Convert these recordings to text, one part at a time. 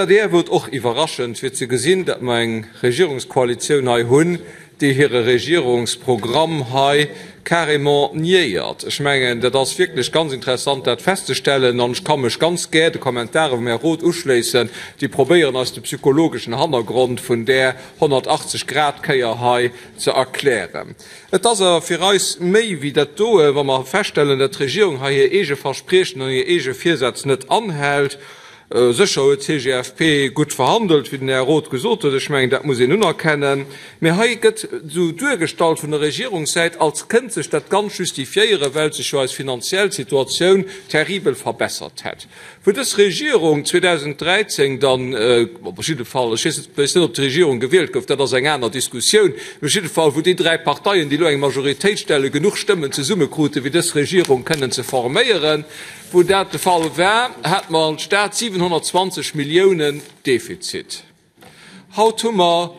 d'ADR wor et och iwwerraschend, fir ze gesinn, datt mer eng Regierungskoalitioun hei hunn, déi hire Regierungsprogramm hei carrément niéiert. Ech mengen, dat ass wierklech ganz interessant, dat festzestellen. An ech ka mech ganz gär de Kommentare vum Här Roth uschléissen, déi probéieren, eis de psychologeschen Hannergrond vun där 180-Grad-Kéier hei ze erklären. Et ass awer fir eis méi wéi dat doe, wa mer feststellen, datt d'Regierung hei hir eege Verspriechen an hir eege Virsätz net anhält. Sécher huet d'CGFP gutt verhandelt, wéi den Här Roth gesot huet. Ech mengen, dat muss een unerkennen. Mee hei gëtt esou duergestallt vun der Regierungssäit, als kënnt sech dat Ganzt justifiéieren, well sech jo eis finanziell Situatioun terribel verbessert hätt. Wou dës Regierung 2013 dann, op jidde Fall, ech weess net, ob d'Regierung gewielt gouf, dat ass eng aner Diskussioun, mee op jidde Fall, wou déi dräi Parteien, déi elo eng Majoritéit stellen, genuch Stëmmen zesummekruten, fir dës Regierung kënnen ze forméieren, Wou dat de Fall war, hate mer als Staat 720 Milliounen Defizit. Haut hu mer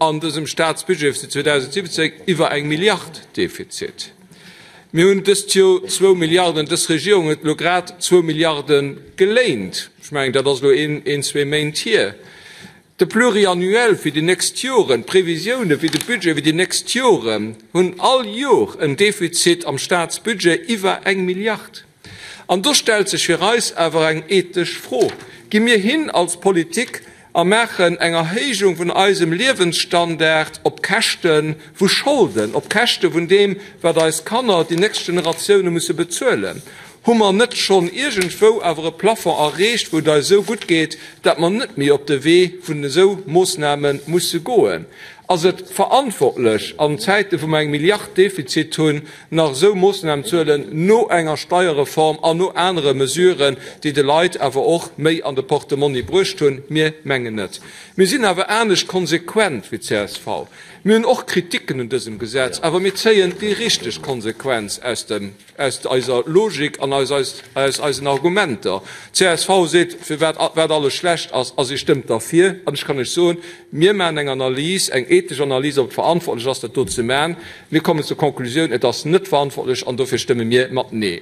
an dësem Staatsbudget fir 2017 iwwer eng Milliard Defizit. Mir hunn dëst Joer zwou Milliarden, dës Regierung huet elo grad zwou Milliarde geléint. Ech mengen, dat ass elo een, zwee Méint hier. De Pluriannuel fir déi nächst Joren, d'Previsioune fir de Budget fir déi nächst Joren hunn all Jor en Defizit am Staatsbudget iwwer eng Milliard. An do stellt sech fir eis awer eng ethesch Fro, Gi mir hin als Politik a maachen eng Erhéijung vun eisem Liewensstandard op Käschte vu Scholden, op Käschte vun deem, wat eis Kanner, déi nächst Generatioune musse bezuelen? Hu mer net schonn iergendwou awer e Plafond erreecht, wou et eis esou gutt geet, datt mer net méi op de Wee vun esou Moossname musse goen? Ass et verantwortlech, an Zäite wou mer eng Milliard Defizit hunn, nach esou Moossnamen ze huelen, no enger Steierreform an no anere Mesuren, déi de Leit awer och méi an de Portemonni bruecht hunn? Mir mengen net. Mir sinn awer anescht konsequent wéi csv. Mir hunn och Kriticken un dësem Gesetz, awer mir zéien déi richteg Konsequenz aus dem. Aus eiser Logik an aus eisen Argumenter. Csv seet, firwat wat alles schlecht ass, a si stëmmt derfir. An ech kann lech soen, mir maachen eng Analys, eng ethesch Analys, ob et verantwortlech ass, dat do ze maachen. Mir kommen zur Konklusioun, et ass net verantwortlech an dofir stëmme mir mat Nee.